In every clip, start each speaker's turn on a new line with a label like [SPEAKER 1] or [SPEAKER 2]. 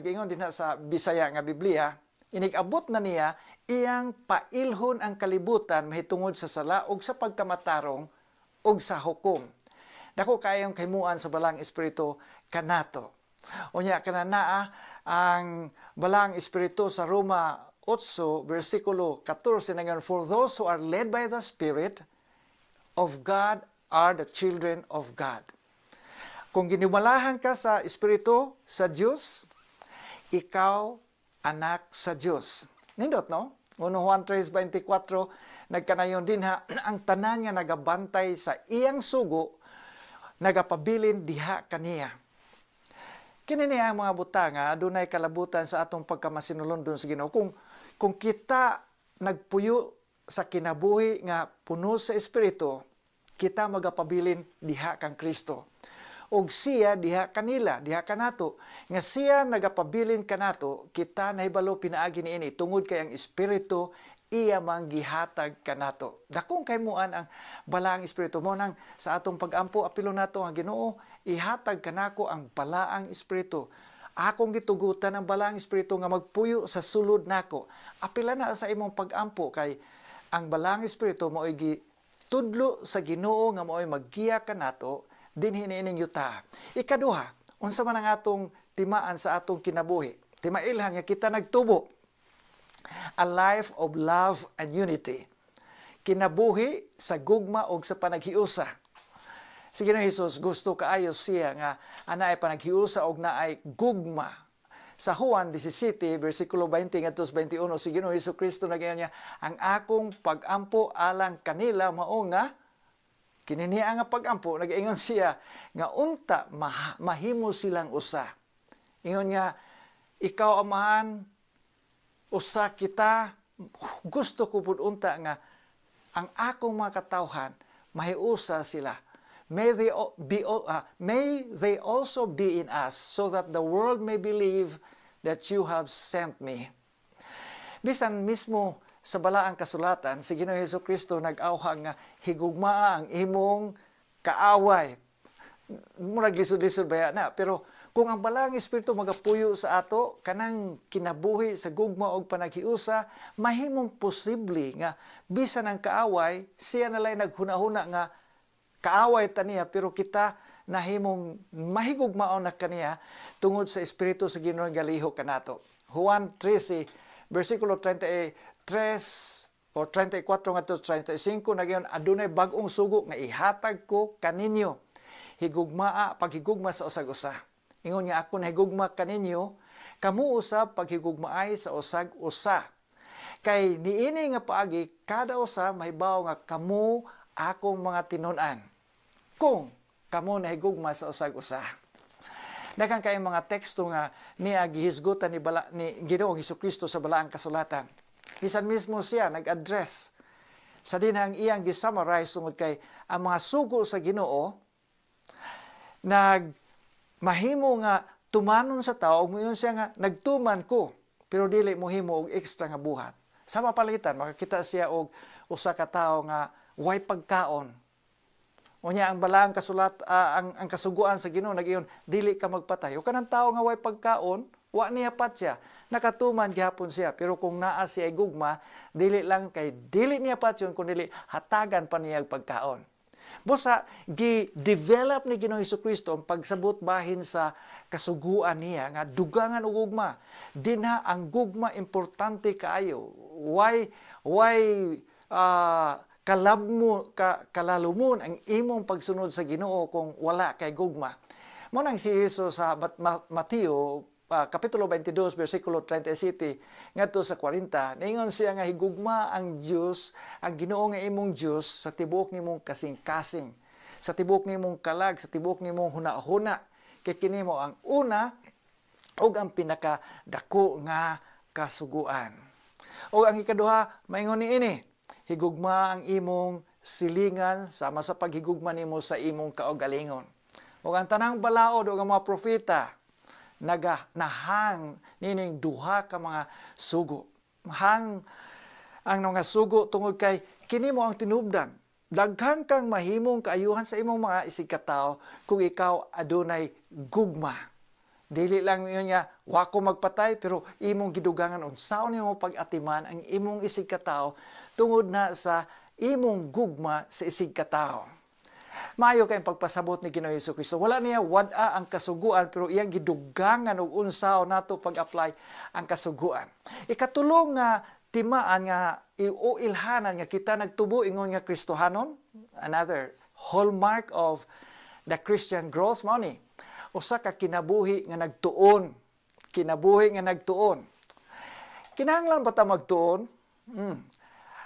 [SPEAKER 1] Nag-ingon din na sa Bisaya nga Biblia, inig-abot na niya, iyang pailhon ang kalibutan mahitungod sa sala ug sa pagkamatarong ug sa hukom. Dako kayong kahimuan sa Balaang Espiritu kanato. Unya kana naa ang Balaang Espiritu sa Roma 8 versikulo 14 nga, "For those who are led by the Spirit of God are the children of God." Kung giniwalahan ka sa Espiritu sa Dios, ikaw anak sa Dios. Nindot, no? 1 Juan 3:24 nagkanayon din ha, ang tanan nga nagabantay sa iyang sugo nagapabilin diha kaniya. Kini niya ang mga butang nga adunay kalabutan sa atong pagkamasinulondon sa Ginoo. Kung kita nagpuyo sa kinabuhi nga puno sa Espiritu, kita magapabilin diha kang Kristo og siya diha kanila, diha kanato. Nga siya nagapabilin kanato, kita nahibalo pinaagi niini tungod kay ang Espiritu iya mang gihatag kanato. Dakong kahimuan ang Balaang Espiritu mo nang sa atong pagampo, apilo nato ang Ginoo, ihatag kanako ang Balaang Espiritu. Akong gitugutan ang Balaang Espiritu nga magpuyo sa sulod nako. Apila na sa imong pagampo kay ang Balaang Espiritu mao'y gitudlo sa Ginoo nga mao'y maggiya kanato dinhi niining yuta. Ikaduha, unsa man ang atong timaan sa atong kinabuhi? Timailhan nga kita nagtubo. A life of love and unity. Kinabuhi sa gugma og sa panaghiusa. Si Ginoong Hesus, gusto kaayo siya nga anaay panaghiusa og naay gugma. Sa Juan 17, versikulo 20 ngadto sa 21, si Ginoong Hesus Kristo nagayon niya, "Ang akong pagampo alang kanila mao nga kini niya nga pagampo," nagaingon siya nga unta mahimo silang usa. Ingon nga, "Ikaw, Amahan, usa kita, gusto ko pud unta nga ang akong mga katawhan mahiusa sila. May they also be in us so that the world may believe that you have sent me." Bisan mismo sa Balaang Kasulatan, si Ginoong Hesus Kristo nag-awhag nga higugmaa ang imong kaaway. Murag lisod-lisod baya na, pero kung ang Balaang Espiritu magapuyo sa ato, kanang kinabuhi sa gugma og panaghiusa, mahimong posible nga bisan ang kaaway, siya nalay naghuna-huna nga kaaway ta niya, pero kita nahimong mahigugmaon na kaniya tungod sa Espiritu sa Ginoo galihok kanato. Juan 13 versikulo 33 o 34 ngadto 35 nagyon, "Adunay bag-ong sugo nga ihatag ko kaninyo. Higugmaa paghigugma sa usag usa. Ingon nga ako nahigugma kaninyo, kamo usab paghigugmaay sa usag usa. Kay niini nga paagi kada usa mahibaw nga kamo akong mga tinun-an, kung kamo nahigugma sa usag usa." Daghan kay mga teksto nga niya gihisgutan ni Ginoong Hesukristo sa Balaang Kasulatan. Bisan mismo siya nag-address sa dinhang iyang gisummarize tungod kay ang mga sugo sa Ginoo nag mahimo nga tumanon sa tao ug moingon siya nga nagtuman ko, pero dili mohimo og extra nga buhat. Sa mapalitan makakita siya og usa ka tawo nga way pagkaon. Unya ang Balaang kasulat ang kasuguan sa Ginoo nag-ingon dili ka magpatay. O kanang tawo nga way pagkaon, wa niya patya. Nakatuman gihapon siya, pero kung naa siya gugma, dili lang kay dili niya patyon kun dili hatagan pa niya pagkaon. Busa gi-develop ni Ginoong Kristo ang pagsabot bahin sa kasuguan niya nga dugangan og gugma. Dinha ang gugma importante kaayo. Why kalabmo ka kalalumon ang imong pagsunod sa Ginoo kung wala kay gugma? Mo nang si Jesus sa Mateo kapitulo 22 versikulo 37 ngadto sa 40, ningon siya nga higugma ang Dios, ang Ginoo nga imong Dios, sa tibuok nimong kasing-kasing, sa tibuok nimong kalag, sa tibuok nimong hunahuna, kay kini mo ang una ug ang pinaka dako nga kasuguan. O ang ikaduha, maingon niini, higugma ang imong silingan sama sa paghigugma nimo sa imong kaugalingon. Ug ang tanang balaod ug ang mga propeta naga nahang nining duha ka mga sugo. Hang ang mga sugo tungod kay kini mo ang tinubdan. Daghan kang mahimong kaayuhan sa imong mga isigkatawo kung ikaw adunay gugma. Dili lang yun nga wa ko magpatay, pero imong gidugangan unsaon nimo pag-atiman ang imong isig katawo tungod na sa imong gugma sa isig katawo. Maayo kay pagpasabot ni Ginoong Hesus Kristo. Wala niya wad-a ang kasuguan, pero iyang gidugangan og unsaon nato pag-apply ang kasuguan. Ikatulong nga timaan nga o ilhanan nga kita nagtubo ingon nga Kristohanon, another hallmark of the Christian growth, mao ni usa ka kinabuhi nga nagtuon. Kinabuhi nga nagtuon. Kinahanglan ba ta magtuon?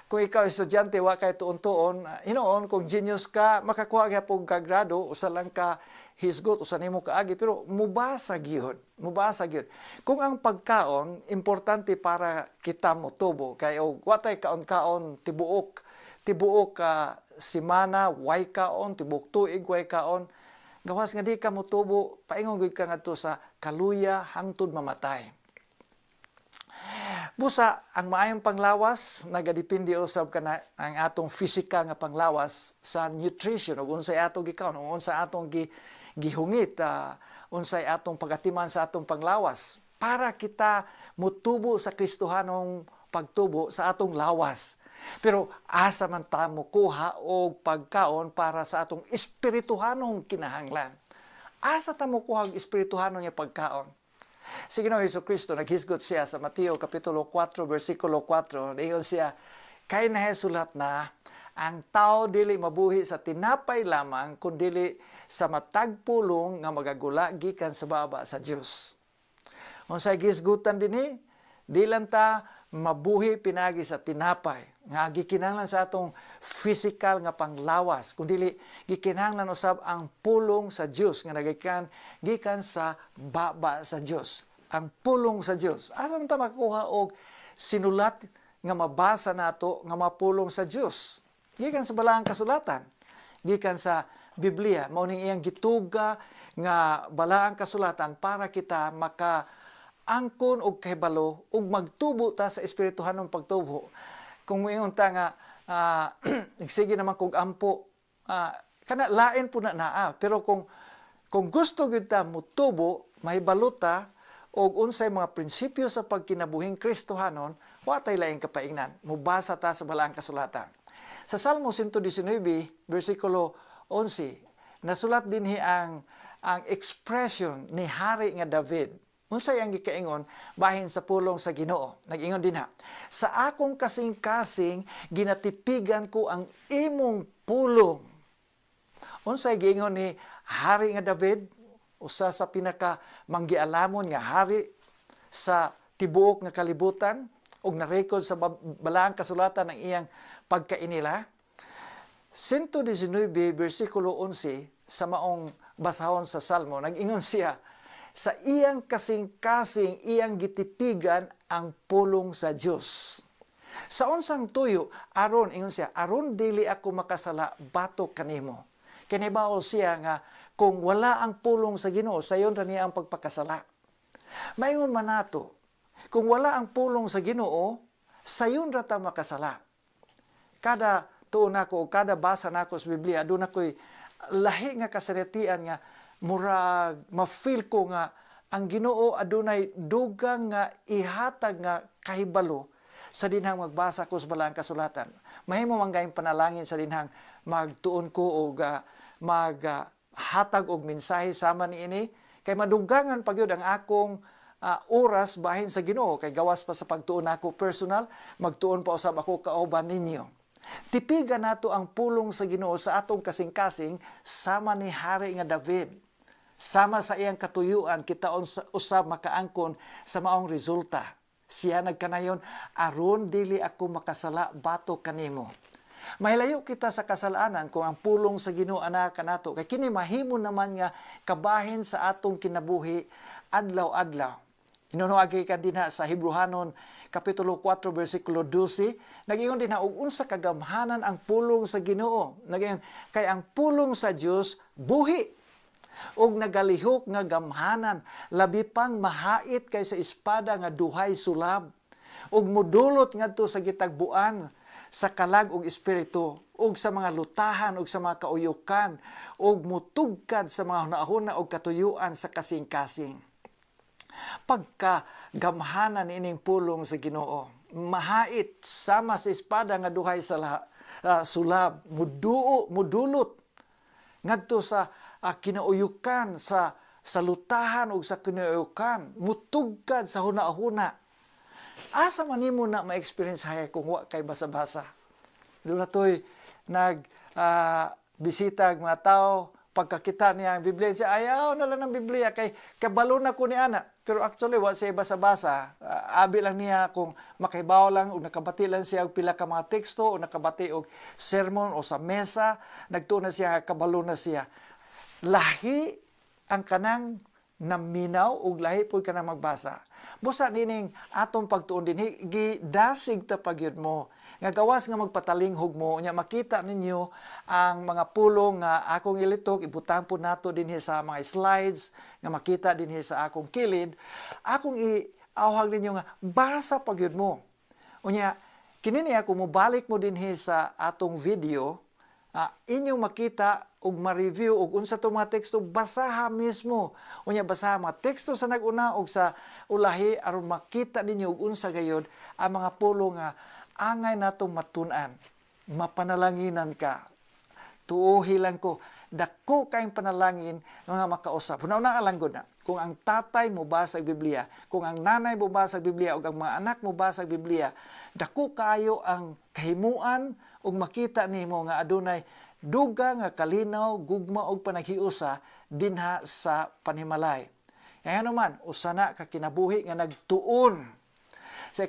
[SPEAKER 1] Kung ikaw estudyante, wa kay tuon-tuon, hinuon kung genius ka, makakuha gyapon ka grado, usa lang ka hisgot, usa nimo kaagi, pero mubasa gyud, mubasa gyud. Kung ang pagkaon importante para kita motubo, kay og wa tay kaon-kaon tibuok tibuok ka semana way kaon, tibuok tuig way kaon, gawas nga di ka motubo, paingon gyud ka ngadto sa kaluya hangtod mamatay. Busa, ang maayong panglawas, nagadepende usab kana ang atong physical nga panglawas sa nutrition ug unsay atong gikaon, ug unsay atong gihungit, unsay atong pagatiman sa atong panglawas para kita mutubo sa Kristohanong pagtubo sa atong lawas. Pero asa man ta mokuha og pagkaon para sa atong espirituhanong kinahanglan? Asa ta mokuha og espirituhanon nga pagkaon? Si Ginoong Hesus Kristo naghisgot siya sa Mateo kapitulo 4 bersikulo 4. Niingon siya, "Kay nahisulat na, ang tao dili mabuhi sa tinapay lamang kundili sa matag pulong nga magagula gikan sa baba sa Dios." Unsay gisgutan dinhi? Di lang ta mabuhi pinagi sa tinapay nga gikinahanglan sa atong physical nga panglawas, kundili gikinahanglan usab ang pulong sa Dios nga nagagikan gikan sa baba sa Dios. Ang pulong sa Dios. Asa man ta makuha og sinulat nga mabasa nato nga mapulong sa Dios? Gikan sa Balaang Kasulatan, gikan sa Biblia. Mao ning iyang gituga nga Balaang Kasulatan para kita maka angkon og kahibalo ug magtubo ta sa espirituhanong pagtubo. Kung moingon ta nga nagsige naman kog ampo, kana lain po na naa, pero kung gusto gyud ta mutubo, mahibalo ta og unsay mga prinsipyo sa pagkinabuhing Kristohanon, wa tay laing kapaingnan. Mubasa ta sa Balaang Kasulatan. Sa Salmo 119 bersikulo 11, nasulat dinhi ang expression ni Hari nga David. Unsay ang gikaingon bahin sa pulong sa Ginoo? Nag-ingon dinha, "Sa akong kasing-kasing ginatipigan ko ang imong pulong." Unsay giingon ni Hari nga David, usa sa pinaka manggialamon nga hari sa tibuok nga kalibutan ug na-record sa Balaang Kasulatan ang iyang pagkainila? 119 bersikulo 11 sa maong basahon sa Salmo, nag-ingon siya, sa iyang kasing-kasing iyang gitipigan ang pulong sa Dios. Sa unsang tuyo, aron, ingon siya, "Aron dili ako makasala batok kanimo." Kinibaw siya nga kung wala ang pulong sa Ginoo, sayon ra niya ang pagpakasala. Maingon man nato, kung wala ang pulong sa Ginoo, sayon ra ta makasala. Kada tuon nako o kada basa nako sa Biblia, doon ako'y lahi nga kasaritian nga murag ma-feel ko nga ang Ginoo adunay dugang nga ihatag nga kahibalo sa dinhang magbasa ko sa Balaang Kasulatan. Mahimo man gayong panalangin sa dinhang magtuon ko og maghatag og mensahe sama niini, kay madugangan pa gyud ang akong oras bahin sa Ginoo, kay gawas pa sa pagtuon nako personal, magtuon pa usab ako kauban ninyo. Tipigan nato ang pulong sa Ginoo sa atong kasing-kasing sama ni Hari nga David. Sama sa iyang katuyuan, kita usab makaangkon sa maong resulta. Siya nagkanayon, "Aron dili ako makasala batok kanimo." Mahilayo kita sa kasalanan kung ang pulong sa Ginoo ana kanato, kay kini mahimo naman nga kabahin sa atong kinabuhi adlaw-adlaw. Inuno agi kan dinha sa Hebreohanon kapitulo 4 bersikulo 12, nag-ingon dinha og unsa kagamhanan ang pulong sa Ginoo. Nag-ingon kay ang pulong sa Dios buhi ug nagalihok nga gamhanan, labi pang mahait kaysa espada nga duhay sulab, ug mudulot ngadto sa gitagbuan sa kalag ug espiritu ug sa mga lutahan ug sa mga kauyukan, ug mutugkad sa mga hunahuna ug katuyuan sa kasing-kasing. pagkagamhanan ining pulong sa Ginoo. Mahait sama sa espada nga duhay sa sulab, muduo, mudulot ngadto sa kinauyukan, sa salutahan ug sa kinauyukan, mutugkad sa huna-huna. Asa man nimo na ma-experience hay kung wa kay basa-basa? Doon na to'y nag bisita ang mga tao, pagkakita niya ang Biblia, siya, "Ayaw na lang ng Biblia, kay kabalo na ko ni ana." Pero actually, wa siya basa-basa. Abi lang niya kung makahibaw lang o nakabati lang siya og pila ka mga teksto o nakabati og sermon o sa mesa, nagtuo na siya, kabalo na siya. Lahi ang kanang naminaw ug lahi pud kanang magbasa. Busa nining atong pagtuon dinhi, gidasig ta pagyud mo nga gawas nga magpatalinghog mo. Unya makita ninyo ang mga pulong nga akong ilitok, ibutang po nato dinhi sa mga slides nga makita dinhi sa akong kilid. Akong iawhag ninyo nga basa pagyud mo. Unya kini niya, kung mobalik mo dinhi sa atong video, inyong makita ug ma-review ug unsa to mga teksto, basaha mismo. Unya basaha mga teksto sa nag-una ug sa ulahi aron makita ninyo ug unsa gayod ang mga pulong nga angay natong matun-an. Mapanalanginan ka. Tuohi lang ko, dako kayong panalangin mga makausap. Huna-huna lang gud na. Kung ang tatay mo basa ang Biblia, kung ang nanay mo basa ang Biblia, ug ang mga anak mo basa ang Biblia, dako kaayo ang kahimuan ug makita nimo nga adunay duga nga kalinaw, gugma ug panaghiusa dinha sa panimalay. Kaya naman, usa na ka kinabuhi nga nagtuon. Sa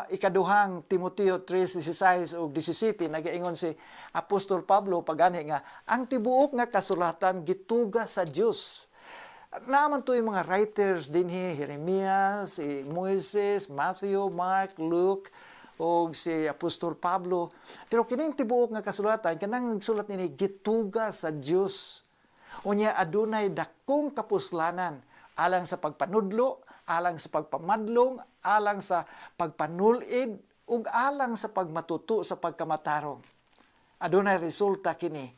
[SPEAKER 1] ikaduhang Timoteo 3:16 ug 17, nagaingon si Apostol Pablo pagani nga ang tibuok nga kasulatan gituga sa Dios. Naaman to yung mga writers dinhi, Jeremias, si Moises, Matthew, Mark, Luke, o si Apostol Pablo. Pero kining tibuok nga kasulatan, kanang sulat nini gituga sa Dios. Unya adunay dakong kapuslanan alang sa pagpanudlo, alang sa pagpamadlong, alang sa pagpanulid, ug alang sa pagmatuto sa pagkamatarong. Adunay resulta kini.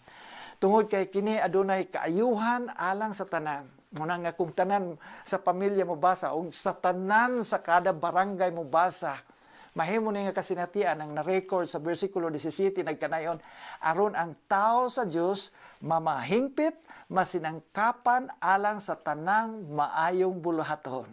[SPEAKER 1] Tungod kay kini adunay kaayuhan alang sa tanan. Muna nga kung tanan sa pamilya mo basa ug sa tanan sa kada barangay mo basa, mahimo ni nga kasinatian ang na-record sa versikulo 17 nagkanayon, aron ang tao sa Dios mamahingpit, masinangkapan alang sa tanang maayong buluhaton.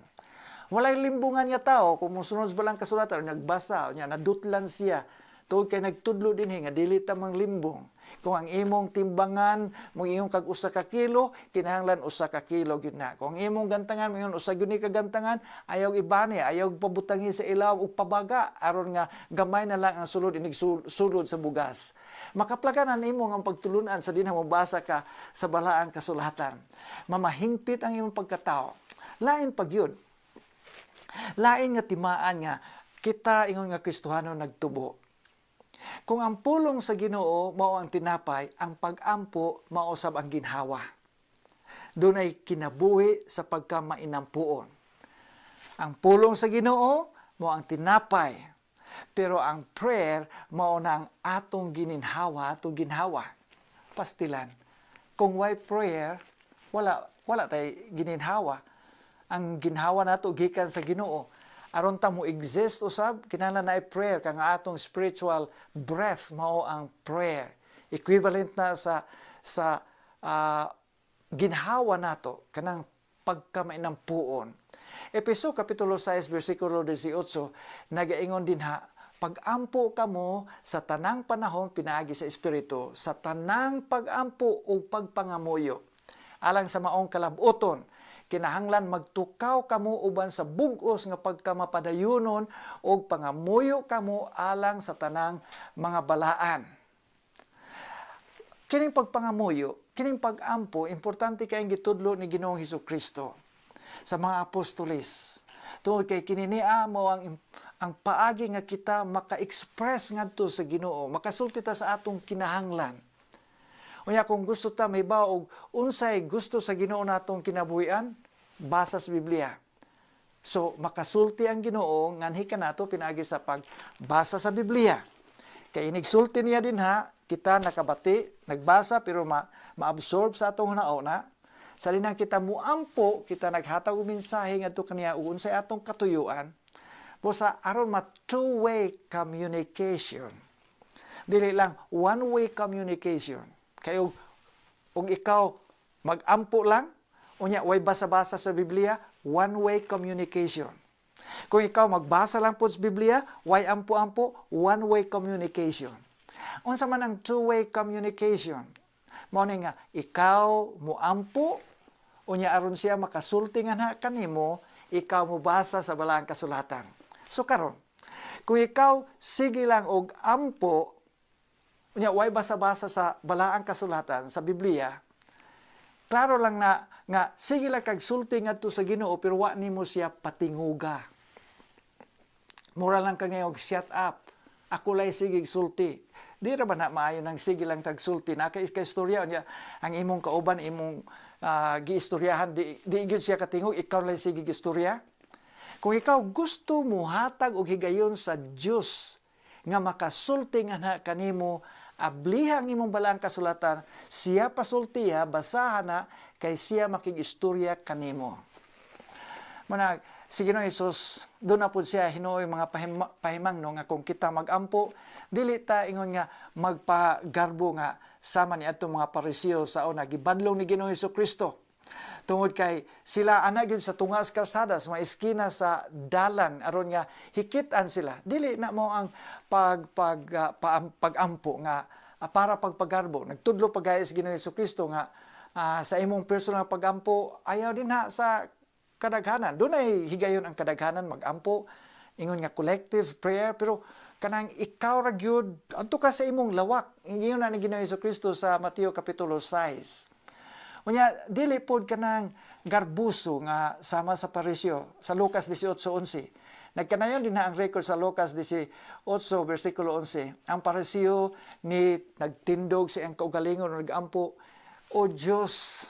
[SPEAKER 1] Walay limbungan nga tao kung mosunod sa balang kasulatan, nagbasa, nya nadutlan siya. Tungod kay nagtudlo dinhi nga dili ta limbong. Kung ang imong timbangan mo ingon kag 1 ka kilo, kinahanglan 1 ka kilo gyud na. Kung ang imong gantangan moingon usa gyud ni ka gantangan, ayaw ibani, ayaw pabutangi sa ilaw ug pabaga aron nga gamay na lang ang sulod inig sulod sa bugas. Makaplaganan nimo ang pagtulunan sa dinha mobasa ka sa balaang kasulatan. Mamahingpit ang imong pagkatao. Lain pagyud. Lain nga timaan nga kita ingon nga Kristohano nagtubo. Kung ang pulong sa Ginoo mao ang tinapay, ang pag-ampo mao sab ang ginhawa. Dunay kinabuhi sa pagkamainampuon. Ang pulong sa Ginoo mao ang tinapay, pero ang prayer mao na ang atong gininhawa, atong ginhawa. Pastilan. Kung way prayer, wala wala tay gininhawa. Ang ginhawa nato gikan sa Ginoo. Aron ta mo exist usab, kinahanglan na prayer kang atong spiritual breath mao ang prayer. Equivalent na sa ginhawa nato kanang pagkamainampuon. Epeso kapitulo 6 bersikulo 18 nagaingon dinha, "Pag-ampo kamo sa tanang panahon pinaagi sa Espiritu, sa tanang pag-ampo ug pagpangamuyo alang sa maong kalabuton. Kinahanglan magtukaw kamo uban sa bug-os nga pagkamapadayunon ug pangamuyo kamo alang sa tanang mga balaan." Kining pagpangamuyo, kining pag-ampo, importante kay gitudlo ni Ginoong Hesus Kristo sa mga apostoles. Tungod kay kini niya mao ang paagi nga kita maka-express ngadto sa Ginoo, makasulti ta sa atong kinahanglan. Unya kung gusto ta mahibaw og unsay gusto sa Ginoo natong kinabuhian, basa sa Biblia. So makasulti ang Ginoo nganhi kanato pinaagi sa pagbasa sa Biblia. Kay inigsulti niya dinha, kita nakabati, nagbasa pero ma-absorb sa atong hunauna. Sa dinang kita muampo, kita naghatag og mensahe ngadto kaniya ug unsay atong katuyuan, busa aron ma two-way communication. Dili lang one-way communication. Kay og ikaw magampo lang, unya way basa-basa sa Biblia, one-way communication. Kung ikaw magbasa lang po sa Biblia, way ampo-ampo, one-way communication. Unsa man ang two-way communication? Mao ni nga ikaw muampo, unya aron siya makasulti nga kanimo, ikaw mobasa sa Balaang Kasulatan. So karon, kung ikaw sige lang og ampo, unya way basa-basa sa Balaang Kasulatan sa Biblia, klaro lang na nga sige lang kag sulti ngadto sa Ginoo, pero wa nimo siya patinguga. Mura lang ka ngayon, "Shut up. Ako lay sige sulti." Di ra ba na maayo nang sige lang tag sulti? Na kay kay istorya niya ang imong kauban, imong giistoryahan, di gyud siya katingog, ikaw lay sige istorya. Kung ikaw gusto muhatag og higayon sa Dios nga makasulti nga na kanimo, abliha ang imong Balaang Kasulatan, siya pasultiha, basahan na kay siya makig-istorya kanimo. Manag, si Ginoong Hesus, doon na po siya hinuoy mga pahimangno nga kung kita magampo, dili ta ingon nga magpagarbo nga sama ni atong mga Pariseo sa una, gibadlong ni Ginoong Hesus Kristo. Tungod kay sila ana gyud sa tunga sa kalsada, sa mga eskina sa dalan aron nga hikitan sila. Dili na mo ang pag pag ah, pa, pagampo nga para pagpagarbo. Nagtudlo pa gayos Ginoong Hesus Kristo nga sa imong personal pagampo ayaw din ha sa kadaghanan. Dunay higayon ang kadaghanan magampo, ingon nga collective prayer, pero kanang ikaw ra gyud, adto ka sa imong lawak. Ingon na ni Ginoong Hesus Kristo sa Mateo kapitulo 6. Unya dili pod kanang garbuso nga sama sa Pariseo sa Lucas 18:11. Nagkanayon din na ang record sa Lucas 18 versikulo 11. Ang Pariseo ni nagtindog sa iyang kaugalingon, nagampo, "O Dios,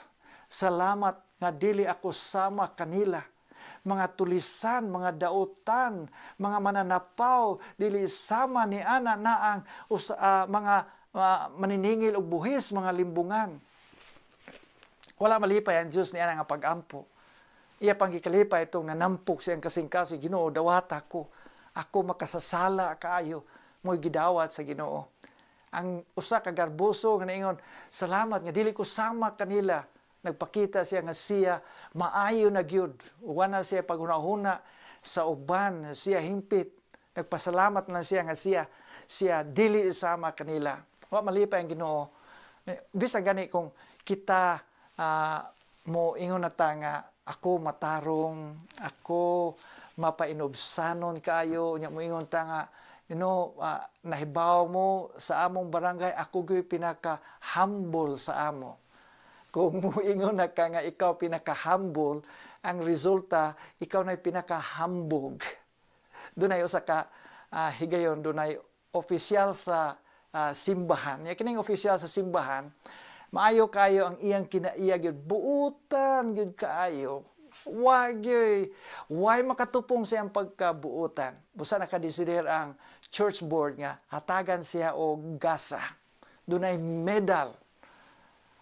[SPEAKER 1] salamat nga dili ako sama kanila. Mga tulisan, mga dautan, mga mananapaw, dili sama ni ana na ang mga maniningil og buhis, mga limbungan." Wala malipay ang Diyos niya nga pag-ampo. Iya pang gikalipay itong nanampok siyang kasing-kasing, "Ginoo, dawata ko. Ako makasasala kaayo." Mo'y gidawat sa Ginoo. Ang usa ka garboso nga naingon, "Salamat nga dili ko sama kanila." Nagpakita siya nga siya maayo na gyud. Wala siya paghuna-huna sa uban, siya himpit. Nagpasalamat na siya nga siya dili sama kanila. Wa malipay ang Ginoo. Eh, bisan gani kung kita mo ingon na ta nga ako matarong, ako mapainubsanon kayo, nya mo ingon ta nga nahibaw mo sa among barangay, ako gyud pinaka humble sa amo. Kung moingon na ka nga ikaw pinaka humble, ang resulta ikaw na pinaka hambog. Dunay usa ka higayon, dunay opisyal sa simbahan. Ya kining opisyal sa simbahan, maayo kayo ang iyang kinaiya gyud, buutan gyud kaayo. Why gyud? Why makatupong siyang pagkabuutan? Busa nakadesider ang church board nga hatagan siya og gasa. Dunay medal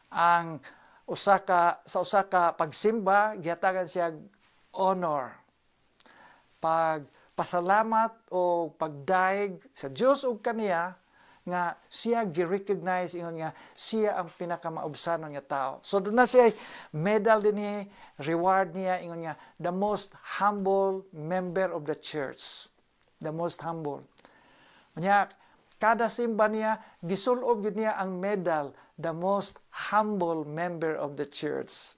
[SPEAKER 1] ang usa ka sa usa ka pagsimba, gihatagan siya honor. Pag pasalamat o pagdaig sa Dios ug kaniya nga siya gi-recognize ingon nga siya ang pinakamaubsanon nga tao. So doon na siya medal din ni reward niya, ingon nga the most humble member of the church. The most humble. Unya kada simba niya gisulob gyud niya ang medal, the most humble member of the church.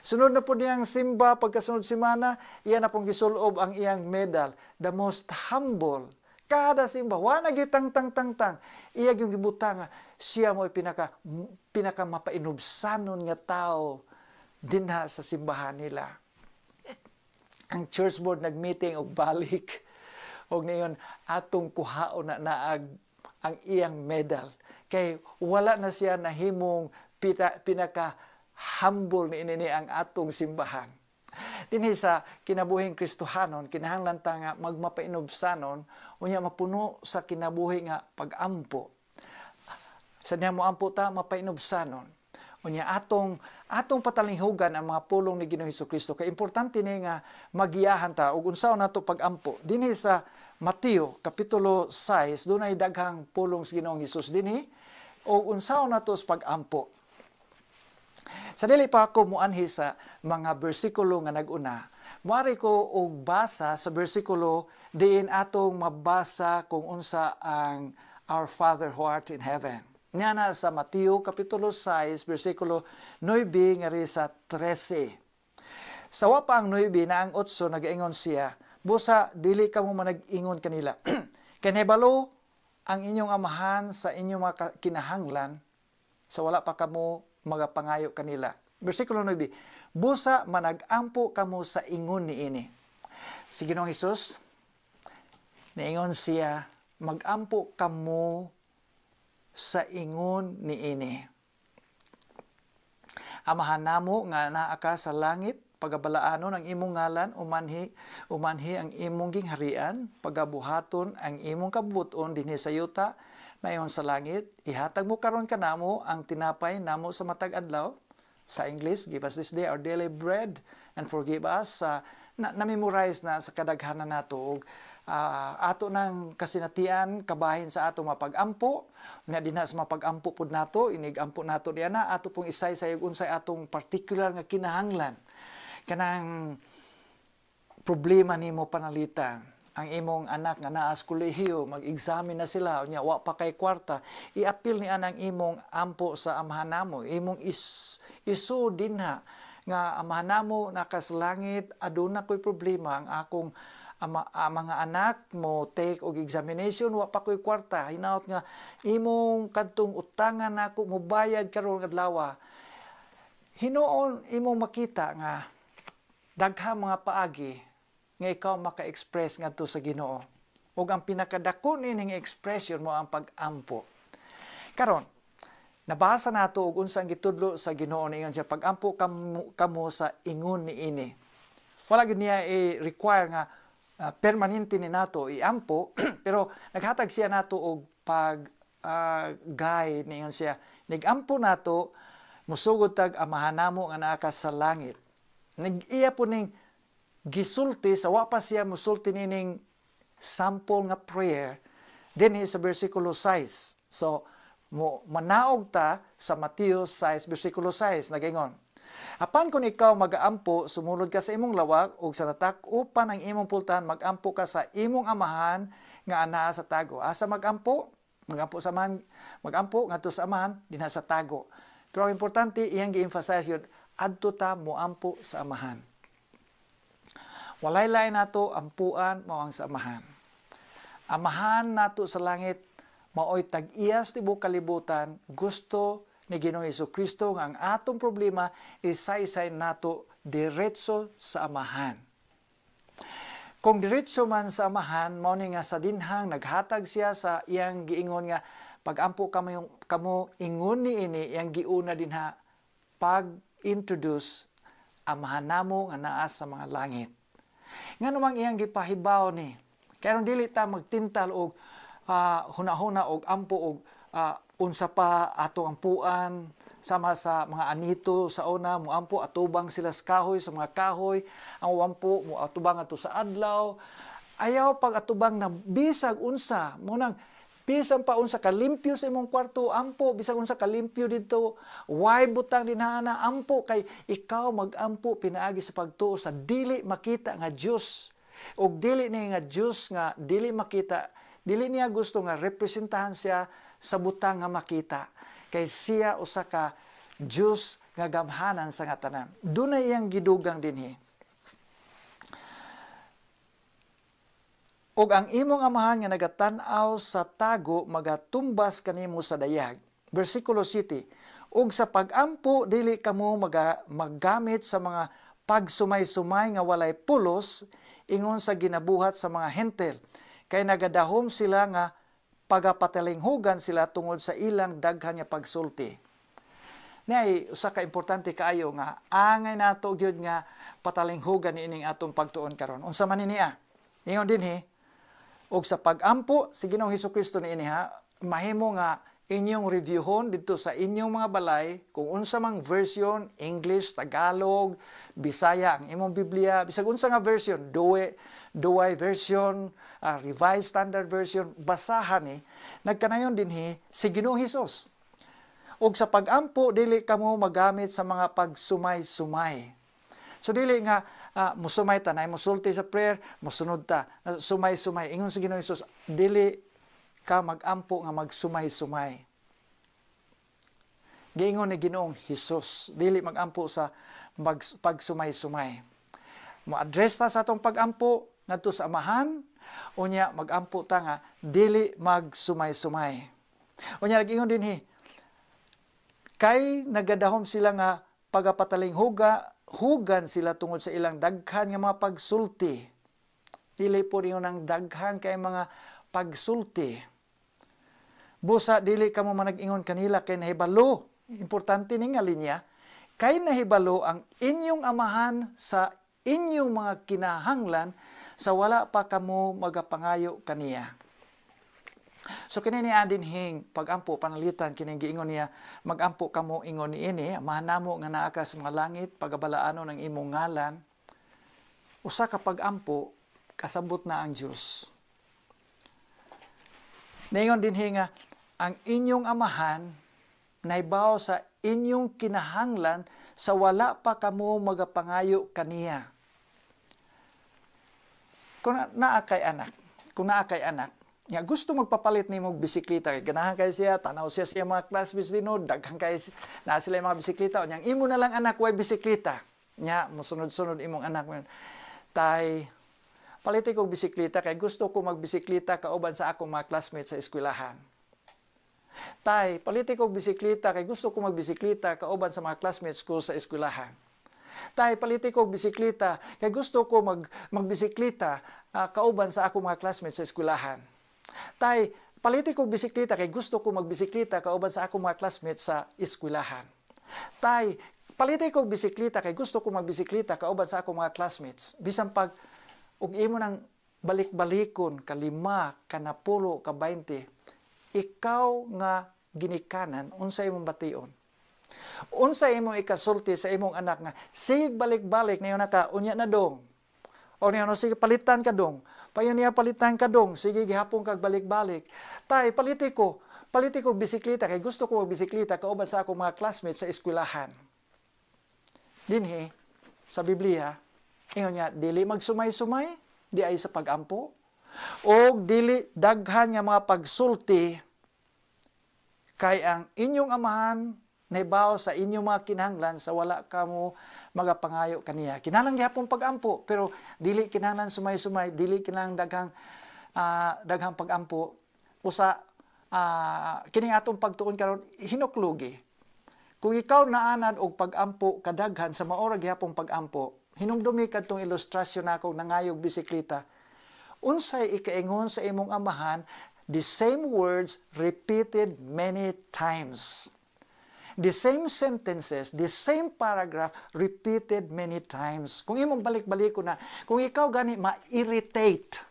[SPEAKER 1] Sunod na po niyang simba, pagkasunod semana, iya na pong gisulob ang iyang medal, the most humble. Kada simba, wa na gyud tang tang tang tang. Iya gyud gibutang siya mo pinaka pinaka mapainubsanon nga tao dinha sa simbahan nila. Ang church board nagmeeting og balik og niyon, "Atong kuhaon na naag ang iyang medal kay wala na siya nahimong pinaka humble ni ini ang atong simbahan." Dinhi sa kinabuhing Kristohanon, kinahanglan ta nga magmapainubsanon, unya mapuno sa kinabuhi nga pagampo. Sa diha mo ampo ta, mapainubsanon. Unya atong patalinghugan ang mga pulong ni Ginoong Kristo kay importante ni nga magiyahan ta ug unsaon nato pagampo. Dinhi sa Mateo kapitulo 6, dunay daghang pulong sa Ginoong Hesus dinhi ug unsaon nato sa pagampo. Sa dili pa ako muanhi sa mga bersikulo nga nag-una, muari ko og basa sa bersikulo diin atong mabasa kung unsa ang Our Father who art in heaven. Niya na sa Mateo kapitulo 6 bersikulo 9 ngari sa 13. Sa wa pa ang 9 na ang 8, nagaingon siya, "Busa dili kamo manag-ingon kanila. Kay nahibalo ang inyong Amahan sa inyong mga kinahanglan sa wala pa kamo magapangayo kanila." Bersikulo 9, "Busa managampo kamo sa ingon niini." Si Ginoong Hesus, niingon siya, magampo kamo sa ingon niini. "Amahan namo nga naa ka sa langit, pagabalaanon ang imong ngalan, umanhi ang imong gingharian, pagabuhaton ang imong kabubut-on dinhi sa yuta, mayon sa langit. Ihatag mo karon kanamo ang tinapay namo sa matag adlaw." Sa English, "Give us this day our daily bread and forgive us." Sa na, na-memorize na sa kadaghanan nato og ato nang kasinatian kabahin sa ato mapagampo nga dinha sa mapagampo pud nato, inigampo nato diya na ato pong isay-say ug unsay atong particular nga kinahanglan, kanang problema nimo panalitan ang imong anak nga naa sa kolehiyo, mag-examine na sila, unya wa pa kay kwarta, iapil ni anang imong ampo sa Amahan namo, imong isu dinha nga, "Amahan namo naka sa langit, aduna ko'y problema, ang akong ama, ang mga anak mo take og examination, wa pa ko'y kwarta, hinaot nga imong kadtong utangan nako mobayad karon adlaw." Hinuon imong makita nga daghang mga paagi nga ikaw maka-express ngadto sa Ginoo. Ug ang pinakadako nining expression mo ang pag-ampo. Karon, nabasa nato og unsa ang gitudlo sa Ginoo. Niingon siya, "Pag-ampo kamo sa ingon niini." Wala gyud niya i-require nga permanente ni nato iampo, pero naghatag siya nato og pag guide. Niingon siya, nigampo nato, musugod tag "Amahan namo nga naa ka sa langit." Nag-iya po ning gisulti sa wa pa siya musulti nining sample nga prayer dinhi sa bersikulo 6. So mo manaog ta sa Mateo 6 bersikulo 6, nagaingon, "Apan kung ikaw magaampo, sumulod ka sa imong lawak ug sa natak-upan ang imong pultahan, magampo ka sa imong Amahan nga anaa sa tago." Asa magampo? Magampo sa Amahan, magampo ngadto sa Amahan dinha sa tago. Pero ang importante iyang gi-emphasize yun, adto ta moampo sa Amahan. Walay lain nato ampuan mao ang sa Amahan. Amahan nato sa langit maoy tag-iyas tibuok kalibutan. Gusto ni Ginoong Kristo nga ang atong problema isay-say nato diretso sa Amahan. Kung diretso man sa Amahan, mao ni nga sa dinhang naghatag siya sa iyang giingon nga pagampo kamo ingon ni ini, iyang giuna dinha pag-introduce, "Amahan namo nga naa sa mga langit." Ngano mang iyang gipahibaw ni? Kaya dili ta magtintal og hunahuna og ampo og unsa pa ato ampuan, sama sa mga anito sa una, muampo atubang sila sa kahoy, sa mga kahoy, ang ampo mo atubang ato sa adlaw. Ayaw pag atubang na bisag unsa mo nang bisan pa unsa kalimpyo sa imong kwarto, ampo. Bisag unsa kalimpyo didto, why butang dinhana, ampo, kay ikaw magampo pinaagi sa pagtuo sa dili makita nga Dios. Ug dili ni nga Dios nga dili makita, dili niya gusto nga representahan siya sa butang nga makita, kay siya usa ka Dios nga gamhanan sa nga tanan. Dunay iyang gidugang dinhi. "Ug ang imong Amahan nga nagatan-aw sa tago magatumbas kanimo sa dayag." Versikulo 7. "Ug sa pagampo dili kamo maggamit sa mga pagsumay-sumay nga walay pulos ingon sa ginabuhat sa mga Hentil. Kay nagadahom sila nga pagapatalinghugan sila tungod sa ilang daghan nga pagsulti." Niay usa ka importante kaayo nga angay nato gyud nga patalinghugan niining atong pagtuon karon. Unsa man ni niya? Ingon dinhi, "Og sa pagampo," si Ginoong Hesukristo niini ha, mahimo nga Inyong reviewhon dito sa inyong mga balay kung unsa mang version, English, Tagalog, Bisaya ang imong Biblia, bisag unsa nga version, Douay version, Revised Standard Version, basahan ni nagkanayon dinhi si Ginoong Hesus. Ug sa pagampo, dili kamo magamit sa mga pagsumay-sumay. So dili nga musumay ta, nay musulti sa prayer, musunod ta, sumay-sumay. Ingon si Ginoong Hesus, dili ka magampo nga magsumay-sumay. Giingon ni Ginoong Hesus, dili magampo sa pagsumay-sumay. Mo-address ta sa atong pagampo ngadto sa Amahan, unya magampo ta nga dili magsumay-sumay. Unya nag-ingon dinhi, kay nagadahom sila nga pagapatalinghuga, hugan sila tungod sa ilang daghan nga mga pagsulti. Dili po ingon ang daghan kay mga pagsulti. Busa dili kamo manag-ingon kanila kay nahibalo. Importante ni nga linya, kay nahibalo ang inyong Amahan sa inyong mga kinahanglan sa wala pa kamo magapangayo kaniya. So kini ni adin hing pagampo panalitan kini giingon niya, magampo kamo ingon niini, "Amahan namo nga naa ka sa mga langit, pagabalaanon ang imong ngalan." Usa ka pagampo, kasabot na ang Dios. Ningon dinhi nga ang inyong Amahan nahibaw sa inyong kinahanglan sa wala pa kamo magapangayo kaniya. Kung naa kay anak, kung naa kay anak, nga gusto magpapalit nimo og bisikleta kay ganahan kay siya, tanaw siya sa mga classmates dinho, daghan kay naa sila mga bisikleta, unya imo na lang anak way bisikleta. Nya mosunod-sunod imong anak, "Tay, paliti kog bisikleta kay gusto ko magbisikleta kauban sa akong mga classmates sa eskwelahan. Tay, paliti kog bisikleta kay gusto ko magbisikleta kauban sa mga classmates ko sa eskwelahan. Tay, paliti kog bisikleta kay gusto ko magbisikleta kauban sa akong mga classmates sa eskwelahan. Tay, paliti kog bisikleta kay gusto ko magbisikleta kauban sa akong mga classmates sa eskwelahan. Tay, paliti kog bisikleta kay gusto ko magbisikleta kauban sa akong mga classmates." Bisan pag og imo nang balik-balikon ka 5, ka 10, ka 20, ikaw nga ginikanan, unsa imong bation? Unsa imong ikasulti sa imong anak nga sige balik-balik niyo naka unya na dong? O niya no, sige palitan ka dong. Payon niya palitan ka dong, sige gihapon kag balik-balik. "Tay, paliti ko bisikleta kay gusto ko magbisikleta kauban sa akong mga classmates sa eskwelahan." Dinhi sa Biblia, ingon niya, dili magsumay-sumay, di ay sa pagampo, o dili daghan nga mga pagsulti, kay ang inyong Amahan nahibaw sa inyong mga kinahanglan sa wala kamo magapangayo kaniya. Kinahanglan gihapon pagampo, pero dili kinahanglan sumay-sumay, dili kinahanglan daghang pagampo. Usa kining atong pagtuon karon hinuklugi. Kung ikaw naanad og pagampo kadaghan sa maora gihapon pagampo, hinumdumi kadtong ilustrasyon nako nangayog bisikleta. Unsay ikaingon sa imong Amahan, the same words repeated many times. The same sentences, the same paragraph repeated many times. Kung imong balik-balik ko na, kung ikaw gani ma-irritate,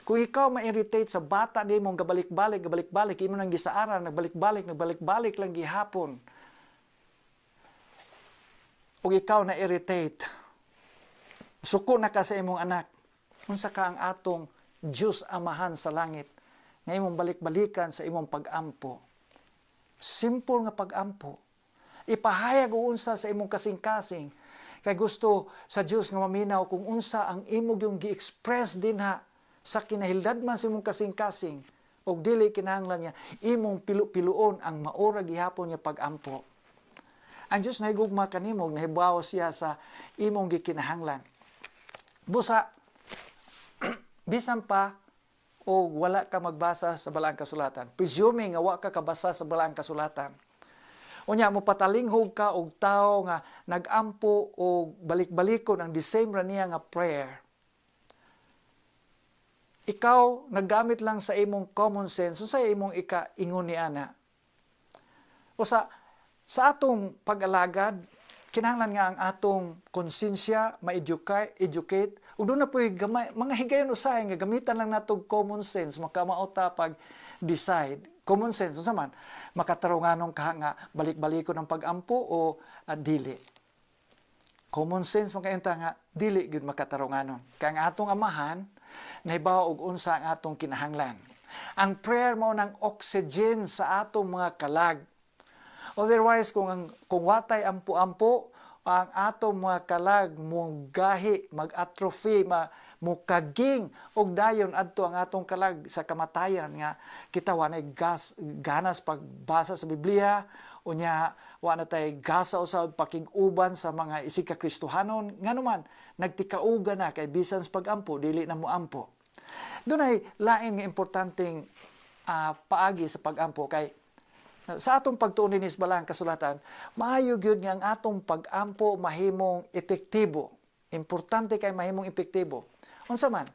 [SPEAKER 1] kung ikaw ma-irritate sa bata di mong gabalik-balik, gabalik-balik, imo nang gisaaran, nagbalik-balik, nagbalik-balik lang gihapon. Ug ikaw na irritate, suko na ka sa imong anak, unsa ka ang atong Diyos Amahan sa langit, nga imong balik-balikan sa imong pag-ampo? Simple nga pag-ampo. Ipahayag og unsa sa imong kasing-kasing. Kay gusto sa Dios nga maminaw kung unsa ang imo yung gi-express dinha sa kinahildad man sa imong kasing-kasing og dili kinahanglan nga imong pilo-piloon ang maora gihapon nga pag-ampo. Ang Dios nahigugma kanimo ug nahibaw siya sa imong gikinahanglan. Busa bisan pa o wala ka magbasa sa Balaang Kasulatan. Presuming nga wa ka kabasa sa Balaang Kasulatan. Unya mo patalinghog ka og tawo nga nagampo og balik-balikon ang the same ra niya nga prayer. Ikaw naggamit lang sa imong common sense, unsay imong ika-ingon ni ana? O sa atong pag-alagad, Kinahanglan nga ang atong konsensya ma-educate, educate ug duna po'y gamay, mga higayon usahay nga gamitan lang nato common sense, makamao ta pag decide. Common sense, unsa man makatarunganon ka nga balik-balikon ang pag-ampo o dili? Common sense man kaayo nga dili gyud makatarunganon. Kay ang atong Amahan nahibaw og unsa ang atong kinahanglan. Ang prayer mao nang oxygen sa atong mga kalag. Otherwise, kung watay ampo-ampo, ang atong mga kalag gahi, mag-atrophy, mukaging og dayon adto ang atong kalag sa kamatayan nga kita wa nay ganas pagbasa sa Biblia, unya wa na tay gasa usab pakig-uban sa mga isig ka Kristohanon, ngano man nagtikauga na kay bisan sa pag-ampo dili na moampo. Dunay lain nga importanteng paagi sa pag-ampo kay sa atong pagtuon dinhi sa Balaang Kasulatan, maayo gyud nga ang atong pag-ampo mahimong epektibo. Importante kay mahimong epektibo. Unsa man?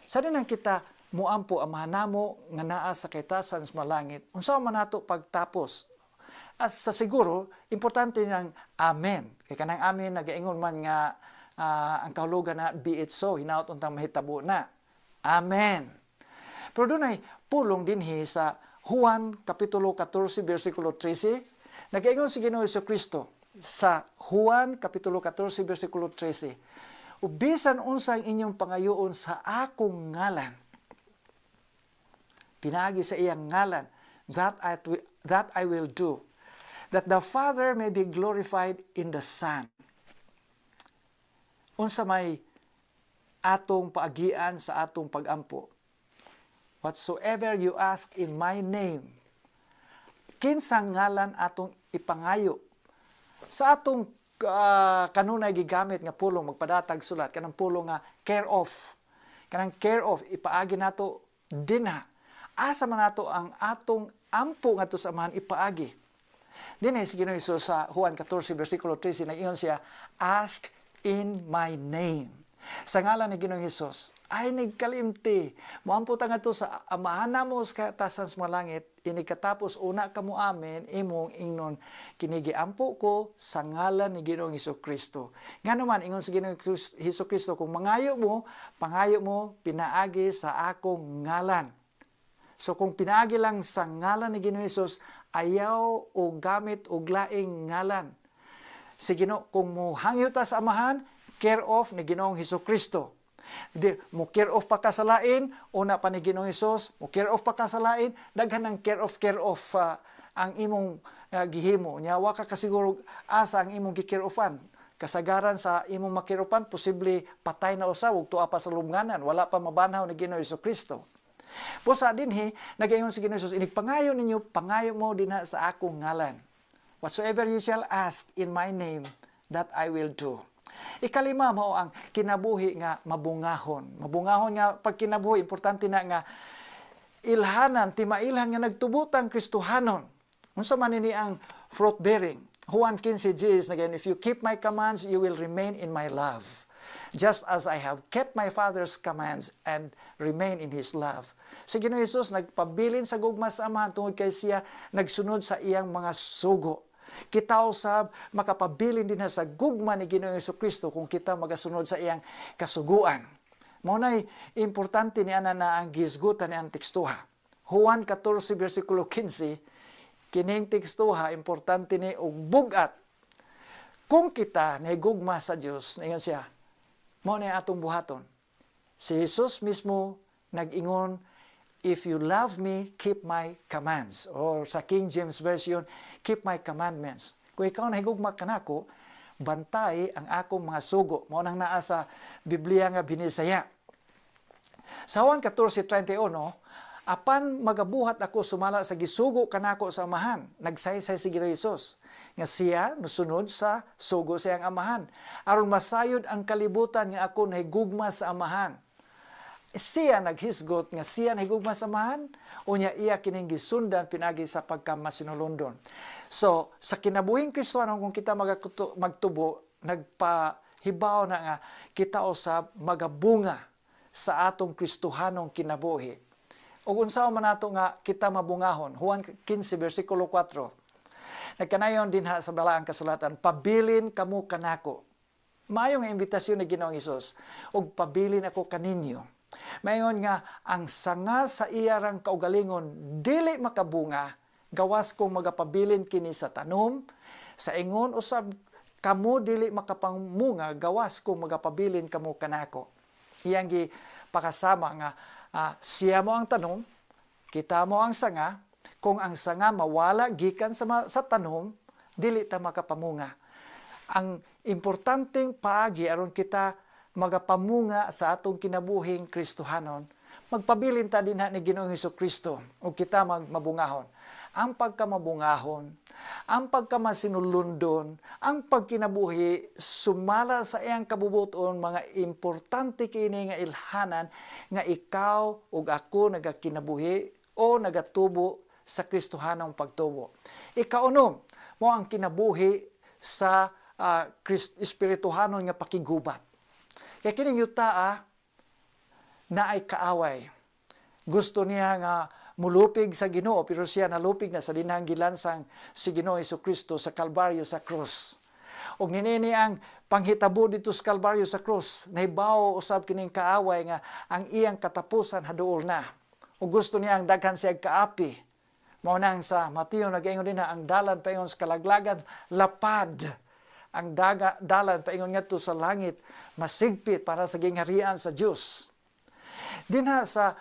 [SPEAKER 1] Sa dinang kita muampo, "Amahan namo nga naa sa kaitasan sa langit." Unsa man nato pagtapos? As sa siguro, importante nang amen. Kay kanang amen nagaingon man nga ang kahulugan na "Be it so," hinaot untang mahitabo na. Amen. Pero dunay pulong dinhi sa Juan Kapitulo 14 versikulo 13. Nagaingon si Ginoo Kristo sa Juan Kapitulo 14 versikulo 13: "Ug bisan unsa ang inyong pangayoon sa akong ngalan," pinaagi sa iyang ngalan, "that I will do, that the Father may be glorified in the Son." Unsa may atong paagian sa atong pagampo? "Whatsoever you ask in my name." Kinsang ngalan atong ipangayo? Sa atong kanunay gigamit nga pulong magpadatag sulat, kanang pulong nga care of. Kanang care of ipaagi nato dinha. Asa man nato ang atong ampo ngadto sa Amahan ipaagi? Dinhi si Ginoo Hesus sa Juan 14 versikulo 13, nag-ingon siya, "Ask in my name." Sa ngalan ni Ginoong Hesus, ay nagkalimti. Moampo ta ngadto sa Amahan namo sa kaitasan sa mga langit, inig katapos una ka mo amen, imong ingnon, "Kini giampo ko sa ngalan ni Ginoong Hesus Kristo." Ngano man ingon si Ginoong Hesus Kristo, "Kung mangayo mo, pangayo mo pinaagi sa akong ngalan." So kung pinaagi lang sa ngalan ni Ginoong Hesus, ayaw o gamit og laing ngalan. Si Ginoo, kung mo hangyo ta sa Amahan, care of ni Ginoong Hesus Kristo. Di, mo care of pa ka sa lain, una pa ni Ginoong Hesus, mo care of pa ka sa lain, daghan ng care of ang imong gihimo. Nya wa ka kasiguro asa ang imong gi-care ofan. Kasagaran sa imong ma-care ofan, posible patay na usab ug tuwa pa sa lubnganan, wala pa mabanhaw ni Ginoong Hesus Kristo. Busa dinhi, nagaingon si Ginoong Hesus, "Inig pangayo ninyo, pangayo mo dinha sa akong ngalan." "Whatsoever you shall ask in my name, that I will do." Ikalima, mao ang kinabuhi nga mabungahon. Mabungahon nga pagkinabuhi, importante na nga ilhanan, timailhan nga nagtubutang Kristohanon. Unsa man ini ang fruit bearing? Juan 15:10 nagaingon, "If you keep my commands, you will remain in my love, just as I have kept my Father's commands and remain in His love." Si Ginoo Jesus nagpabilin sa gugma sa Amahan tungod kay siya nagsunod sa iyang mga sugo. Kita usab makapabilin din na sa gugma ni Ginoong Kristo kung kita magasunod sa iyang kasuguan. Mao nay importante ni ana na ang gihisgutan ni ang tekstuha. Juan 14 versikulo 15, kining tekstuha importante ni og bug-at. Kung kita nahigugma sa Dios, ingon siya, mao na atong buhaton. Si Jesus mismo nag-ingon, "If you love me, keep my commands." Or sa King James Version, "Keep my commandments." Kung ikaw nahigugma kanako, bantay ang akong mga sugo. Mao nang naa sa Biblia nga Binisaya. Sa Juan 14:31, "Apan magabuhat ako sumala sa gisugo kanako sa Amahan." Nagsaysay si Ginoo Hesus nga siya mosunod sa sugo sa iyang Amahan. "Aron masayod ang kalibutan nga ako nahigugma sa Amahan." Siya naghisgot nga siya nahigugma sa Amahan, unya iya kining gisundan pinagi sa pagkamasinulondon. So, sa kinabuhing Kristiyano, kung kita magtubo, nagpahibaw na nga kita usab magabunga sa atong Kristohanong kinabuhi. Ug unsa man nato nga kita mabungahon? Juan 15 versikulo 4. Nagkanayon dinha sa Balaang Kasulatan, "Pabilin kamo kanako." Maayo nga imbitasyon ni Ginoong Hesus, ug pabilin ako kaninyo. Mayon nga ang sanga sa iyarang kaugalingon dili makabunga gawas kung magapabilin kini sa tanom, sa ingon usab kamo dili makapamunga gawas kung magapabilin kamo kanako. Iyang gi pakasama nga siya mo ang tanom, kita mo ang sanga. Kung ang sanga mawala gikan sa tanom, dili ta makapamunga. Ang importanteng paagi aron kita magapamunga sa atong kinabuhing Kristohanon, magpabilin ta dinha ni Ginoong Hesus Kristo ug kita magmabungahon. Ang pagkamabungahon, ang pagkamasinulundon, ang pagkinabuhi sumala sa iyang kabubuton, mga importante kini nga ilhanan nga ikaw ug ako nagakinabuhi o nagatubo sa Kristohanong pagtubo. Ikaunom, mo ang kinabuhi sa espirituhanon nga pakigubat. Kaya kining yuta na ay kaaway. Gusto niya nga mulupig sa Ginoo, pero siya nalupig na sa dinhang gilansang si Ginoo Kristo sa Kalbaryo sa krus. Og ninini ang panghitabo dito sa Kalbaryo sa krus, nahibaw usab kining kaaway nga ang iyang katapusan haduol na. Ug gusto niya ang daghan siya kaapi. Mao nang sa Mateo nagaingon din na ang dalan paingon sa kalaglagan lapad. Ang dalan paingon ngadto sa langit masigpit para sa gingharian sa Dios. Dinha sa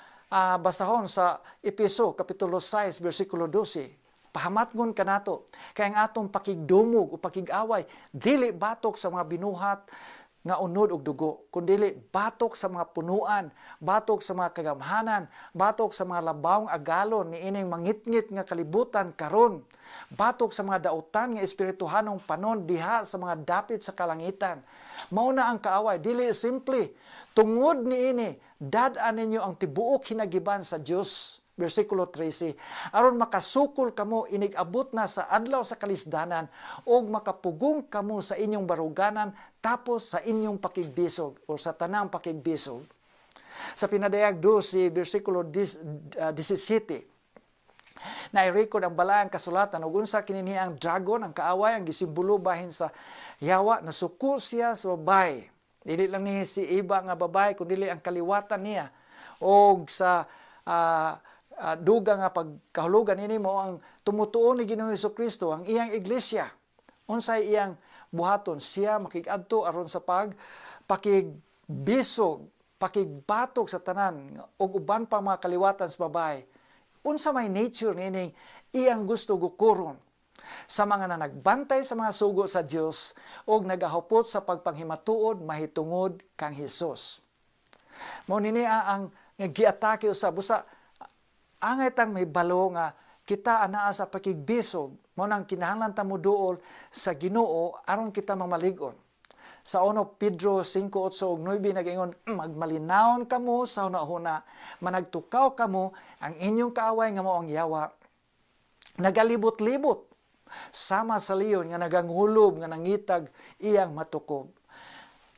[SPEAKER 1] basahon sa Epeso kapitulo 6 bersikulo 12, pahamatngon kanato kay ang atong pakigdumog o pakig-away dili batok sa mga binuhat nga unod og dugo, kundili batok sa mga punuan, batok sa mga kagamhanan, batok sa mga labawng agalon niining mangitngit nga kalibutan karon, batok sa mga dautan nga espirituhanong panon diha sa mga dapit sa kalangitan. Mao na ang kaaway dili simple. Tungod niini, dad-an ninyo ang tibuok hinagiban sa Dios. Versikulo 13, aron makasukol kamo inig-abot na sa adlaw sa kalisdanan ug makapugong kamo sa inyong baruganan tapos sa inyong pakigbisog o sa tanang pakigbisog. Sa Pinadayag 12, versikulo 17, na-record ang Balaang Kasulatan ug unsa kini ang dragon, ang kaaway, ang gisimbolo bahin sa yawa, nasuko siya sa babae. Dili lang ni si iba nga babae, kundi ang kaliwatan niya. Og sa duga nga pagkahulugan ini mo ang tumutuon ni Ginoong Kristo, ang iyang iglesia. Unsay iyang buhaton? Siya makig-adto aron sa pakigbisog, pakigbatok sa tanan ug uban pa mga kaliwatan sa babae. Unsa may nature nining iyang gusto gukuron? Sa mga nanagbantay sa mga sugo sa Dios ug nagahupot sa pagpanghimatuod mahitungod kang Hesus. Mao nini ang giatake usab. Busa angay tang may balo nga kita anaa sa pakigbisog, mao nang kinahanglan ta moduol sa Ginoo aron kita mamalig-on. Sa 1 Pedro 5:8 ug 9 nagaingon, "Magmalinawon kamo sa hunahuna, managtukaw kamo, ang inyong kaaway nga mao ang yawa nagalibot-libot sama sa leon nga nagangulob nga nangitag iyang matukob."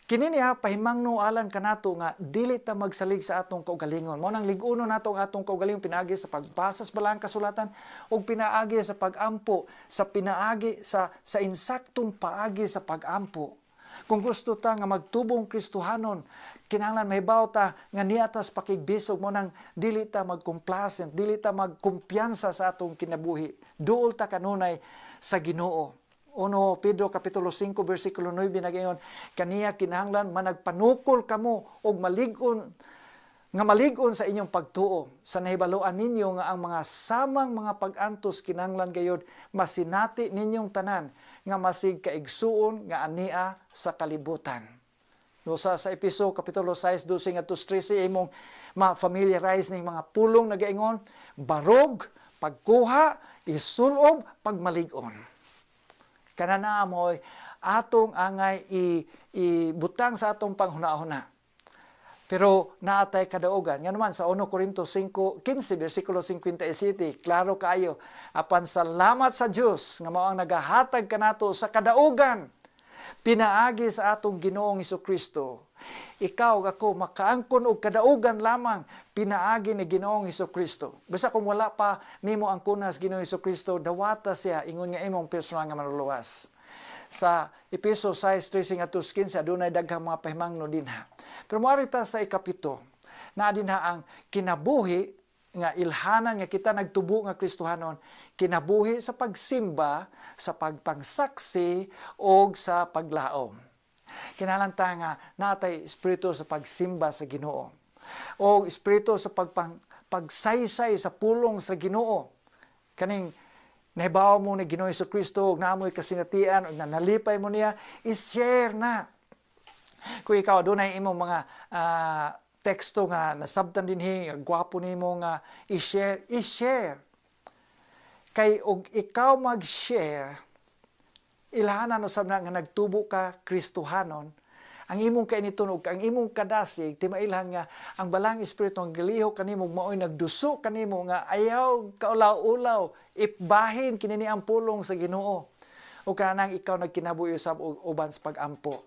[SPEAKER 1] Kini niya pahimangno alan kanato nga dili ta magsalig sa atong kaugalingon. Mao nang lig-uno nato ang atong kaugalingon pinaagi sa pagbasa sa Balaang Kasulatan ug pinaagi sa pagampo, sa pinaagi sa insaktong paagi sa pagampo. Kung gusto ta nga magtubong Kristohanon, kinahanglan mahibaw ta nga niya tas pakigbisog, mo nang dili ta magcomplacent, dili ta magkumpiyansa sa atong kinabuhi. Duol ta kanunay sa Ginoo. 1 Pedro kapitulo 5 bersikulo 9 nagaingon, "Kaniya kinahanglan managpanukol kamo og malig-on nga malig-on sa inyong pagtuo sa nahibaluan ninyo nga ang mga samang mga pag-antos kinahanglan gayod masinati ninyong tanan nga masig kaigsuon nga ania sa kalibutan." No, sa Epeso kapitulo 6 12 ngadto 13, imong ma-familiarize ning mga pulong nagaingon barog, pagkuha, isulob, pagmalig-on. Kanana mo'y atong angay ibutang sa atong panghuna-huna. Pero naatay kadaugan. Nga naman sa 1 Corinto 5, 15, versikulo 57, klaro kaayo, "Apan salamat sa Dios nga mao ang nagahatag kanato sa kadaugan." pinaagi sa atong Ginoong Kristo. Ikaw ug ako makaangkon og kadaugan lamang pinaagi ni Ginoong Kristo. Basta kung wala pa nimo ang kunas Ginoong Kristo, dawata siya ingon nga imong personal nga Manluluwas. Sa Epeso 6:13 ngadto 15, adunay daghang mga pahimangno dinha. Pero moari ta sa ikapito, naa dinha ang kinabuhi nga ilhanan nga kita nagtubo nga Kristohanon, kinabuhi sa pagsimba, sa pagpangsaksi o sa paglaom. Kinahanglan ta nga natay espiritu sa pagsimba sa Ginoo o espiritu sa pagsaysay sa pulong sa Ginoo. Kaning nahibaw mo ni Ginoo Kristo ug naamoy kasinatian ug nanalipay mo niya, i-share na. Kung ikaw adunay imong mga teksto nga nasabtan dinhi, nga gwapo nimo nga i-share, i-share. Kay og ikaw mag-share, ilhanan usab na nga nagtubo ka Kristohanon, ang imong kainiton ug ang imong kadasig, timailhan nga ang Balaang Espiritu ang gilihok kanimo, maoy nagduso kanimo nga ayaw kaulaw-ulaw, ibahin kini ni ang pulong sa Ginoo. O kanang ikaw nagkinabuhi usab og uban sa pag-ampo.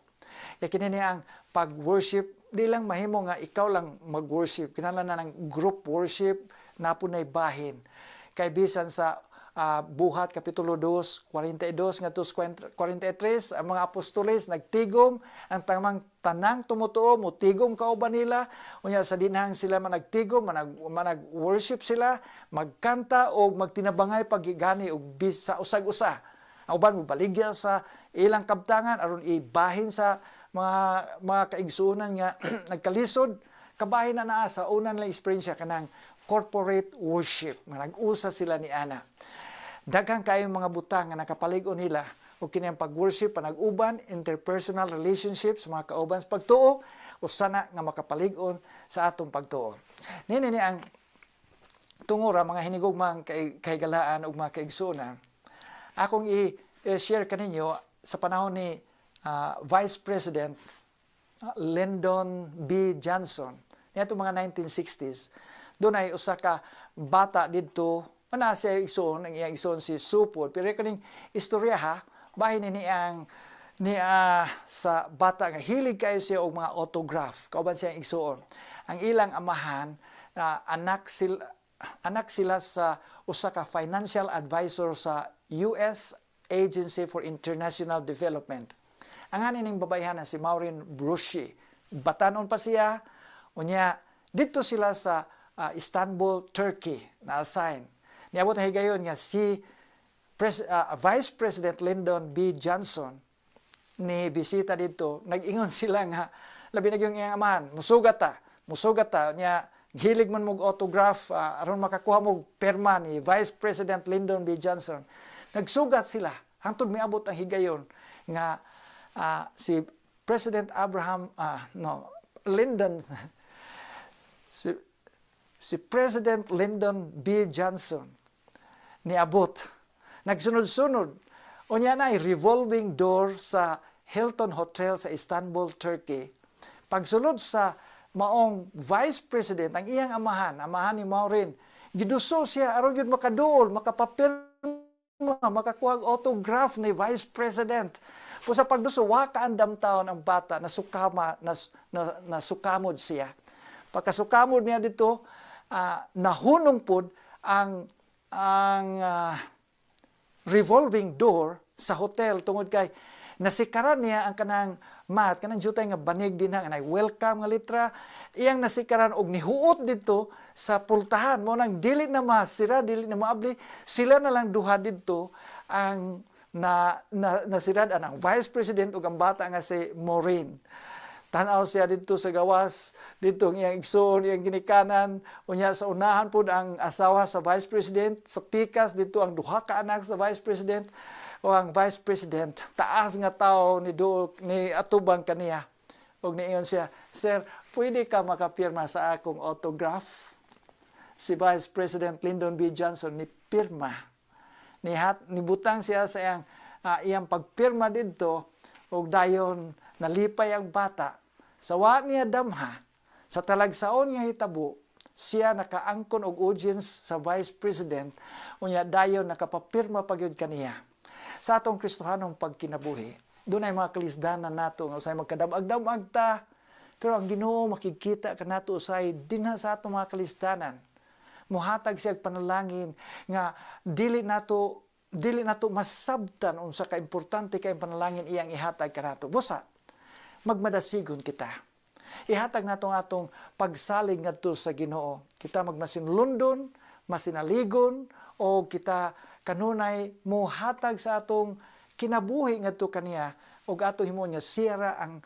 [SPEAKER 1] Kaya kini ni ang pag-worship, di lang mahimo nga ikaw lang mag-worship. Kinahanglan na ng group worship na punay bahin. Kay bisan sa Buhat Kapitulo 2, 42 ngadto 43, ang mga apostoles nagtigom, ang tamang tanang tumutuo motigom kauban nila. Unya sa dinhang sila managtigom, manag worship sila, magkanta o magtinabangay pagigani og bis sa usag-usa. Ang uban mobaligya sa ilang kabtangan aron ibahin sa mga kaigsuonan nga nagkalisod. Kabahin na naa sa unan lang eksperyensya kanang corporate worship nga nag-usa sila ni ana. Daghan kayong mga butang nga nakapalig-on nila o kini ang pag-worship, panag-uban, interpersonal relationships, mga kauban sa pagtuo, usa na nga makapalig-on sa atong pagtuo. Nini ni ang tungura, mga hinigugmang kahigalaan ug mga kaigsuonan. Akong i-share kaninyo sa panahon ni Vice President Lyndon B. Johnson niadto mga 1960s. Dunay usa ka bata didto, mana siya igsoon, ang iyang igsoon si Supod. Pero kaning istorya ha, bahin ni ang ni sa bata nga hilig kayo siya og mga autograph kauban siya igsoon. Ang ilang amahan, anak sila sa usa ka financial advisor sa US Agency for International Development. Ang ani ning babayhana si Maureen Brucci. Batanon pa siya, unya dito sila sa Istanbul, Turkey na assign. Niabot na higayon nga si Vice President Lyndon B. Johnson ni bisita dito, nag-ingon sila nga labi na gyud iyang amahan, "Musugat ta, musugat ta." Nya hilig man mog autograph, aron makakuha mo perma ni Vice President Lyndon B. Johnson. Nagsugat sila hangtod miabot ang higayon nga si President Abraham, no, Lyndon, si President Lyndon B. Johnson niabot. Nagsunod-sunod. Unya na revolving door sa Hilton Hotel sa Istanbul, Turkey. Pagsulod sa maong Vice President, ang iyang amahan, amahan ni Maureen, giduso siya aron gyud makaduol, makapapirma, makakuha og autograph ni Vice President. Po sa pagduso, wa kaandam taon ang bata, nasukama, nasukamod siya. Pagkasukamod niya dito, nahunong pod ang revolving door sa hotel tungod kay nasikaran niya ang kanang mat, kanang jutay nga banig din nga nay "Welcome" nga litra. Iyang nasikaran og nihuot didto sa pultahan mo nang dili na masira, dili na maabli. Sila na lang duha didto ang na nasirad, ang Vice President ug ang bata nga si Maureen. Tanaw siya didto sa gawas, didto ang iyang igsoon, iyang ginikanan, unya sa unahan pud ang asawa sa Vice President, sa pikas didto ang duha ka anak sa Vice President, o ang Vice President, taas nga tao ni do ni atubang kaniya. Og niingon siya, "Sir, pwede ka makapirma sa akong autograph?" Si Vice President Lyndon B. Johnson ni pirma. Ni hat nibutang siya sa iyang pagpirma didto ug dayon nalipay ang bata. Sa wa niya damha, sa talagsaon nga hitabo, siya nakaangkon og audience sa Vice President, unya dayon nakapapirma pa gyud kaniya. Sa atong Kristohanong pagkinabuhi, Dunay mga kalisdanan nato nga usahay magkadamag-damag ta, pero ang Ginoo makigkita kanato usahay dinha sa atong mga kalisdanan. Muhatag siya panalangin nga dili nato masabtan unsa ka importante kay panalangin iyang ihatag kanato. Busa magmadasigon kita. Ihatag nato ang atong pagsalig ngadto sa Ginoo. Kita magmasinlundon, masinaligon o kita kanunay mohatag sa atong kinabuhi ngadto kaniya ug ato himuon nga siya ra ang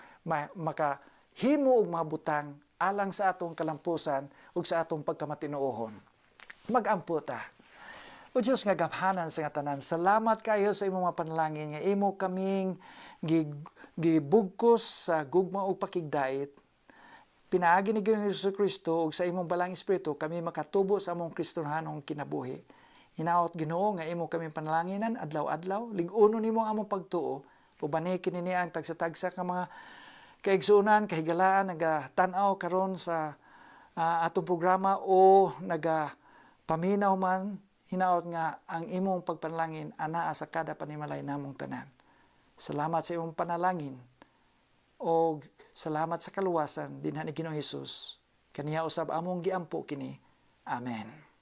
[SPEAKER 1] makahimo og mga butang alang sa atong kalampusan ug sa atong pagkamatinuohon. Magampo ta. O Diyos nga gamhanan sa nga tanan, salamat kayo sa imong mga panalangin nga imo kaming gibugkos sa gugma ug pakigdait. Pinaagi ni Ginoong Hesus Kristo ug sa imong Balaang Espiritu kami makatubo sa among Kristohanong kinabuhi. Hinaot, Ginoo, nga imo kami panalanginan adlaw-adlaw, lig-uno nimo ang among pagtuo. Ubani kini niya ang tagsa-tagsa ka mga kaigsuonan, kahigalaan naga tan-aw karon sa atong programa o naga paminaw man. Hinaot nga ang imong pagpanalangin anaa sa kada panimalay namong tanan. Salamat sa imong panalangin o salamat sa kaluwasan dinha ni Ginoong Hesus. Kaniya usab among giampo kini. Amen.